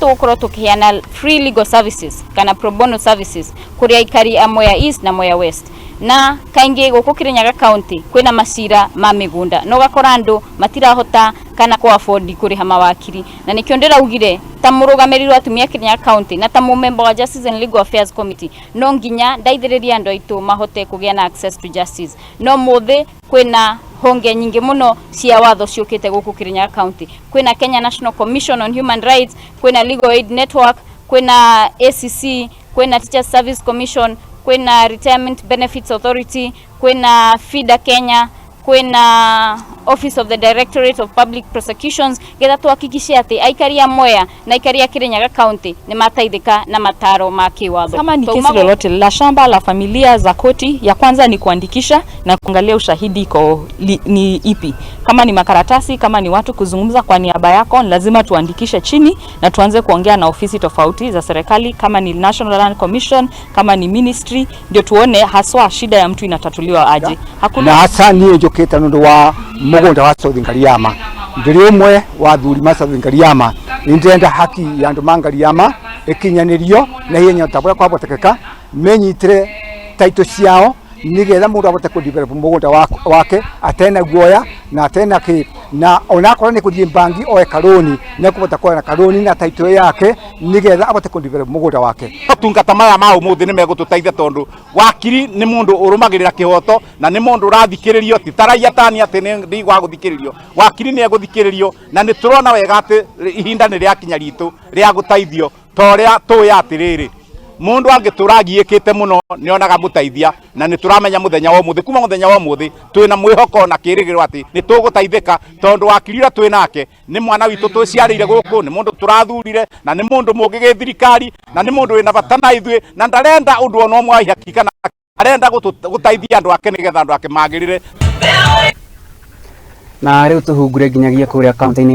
Tũgũkorwo tũkĩheana free legal services kana pro bono services kũrĩ aikari a Mwea East na Mwea West. Na kaingĩ gũkũ Kirinyaga County kwĩna macira ma mĩgũnda, na ũgakora andũ matirahota kana kũ afford kũrĩha mawakiri. Na nĩkĩo ndĩraugire, ta mũrũgamĩrĩri wa atumia Kirinyaga County na ta mũmemba wa Justice and Legal Affairs Committee, no nginya ndeithĩrĩrie andũ aitũ mahote kũgĩa na access to justice. No mũthĩ kwĩna honge nyingĩ mũno cia watho ciũkĩte gũkũ Kirinyaga County. Kwĩna Kenya National Commission on Human Rights, kwĩna Legal Aid Network, kwĩna ACC, kwĩna Teachers Service Commission, kwĩna Retirement Benefits Authority, kwĩna FIDA Kenya, kwĩna Office of the Directorate of Public Prosecutions, getha tuhakikishe atĩ aikari a Mwea na aikari a Kirinyaga County nĩ mateithĩka na mataro ma kĩwatho. Kama ni kesi lolote la shamba, la familia, za koti, ya kwanza ni kuandikisha na kuangalia ushahidi iko ni ipi. Kama ni makaratasi, kama ni watu kuzungumza kwa niaba yako, lazima tuandikishe chini na tuanze kuongea na ofisi tofauti za serikali, kama ni National Land Commission, kama ni ministry, ndio tuone haswa shida ya mtu inatatuliwa aje. Hakuna Na hasa niĩ njũkĩte nĩ ũndũ wa mũgũnda wa South Ngariama. Ndĩrĩ ũmwe wa athuri ma South Ngariama. Nĩ ndĩrenda haki ya andũ ma Ngariama ĩkinyanĩrio na ihenya ta ũrĩa kwahotekeka, menyitĩre title ciao, nĩgetha mũndũ ahote kũ develop mũgũnda wake atena guoya na atena kĩ, na onakorwo nĩ kũthiĩ bangi oe karũni, nĩ ekũhota kuoya karũni na title yake, nĩgetha ahote kũ develop mũgũnda wake. Motungata maya ma ũmũthĩ nĩ megũtũteithia, tondũ wakiri nĩ mũndũ ũrũmagĩrĩra kĩhoto na nĩ mũndũ ũrathikĩrĩrio, ti ta raia tani atĩ nĩ ndigwa gũthikĩrĩrio. Wakiri nĩ egũthikĩrĩrio, na nĩ tũrona wega atĩ ihinda nĩ rĩakinya ritũ rĩa gũteithio, ta ũrĩa tũĩ atĩrĩrĩ, mũndũ angĩtũra agiĩkĩte mũno nĩ onaga mũteithia. Na nĩ tũramenya mũthenya wa ũmũthĩ, kuma mũthenya wa ũmũthĩ, twĩna mwĩhoko na kĩrĩgĩrĩro atĩ nĩ tũgũteithĩka, tondũ wakiri ũrĩa twĩ nake nĩ mwana witũ twĩciarĩire gũkũ, nĩ mũndũ tũrathurire, na nĩ mũndũ mũngĩ gĩ thirikari, na nĩ mũndũ wĩna bata na ithuĩ, na ndarenda ũndũ ona ũmwe wa ihaki, kana arenda gũteithia andũ ake nĩgetha andũ ake magĩrĩre. Na rĩu tũhungure nginyagia kũrĩa kaunti-inĩ ya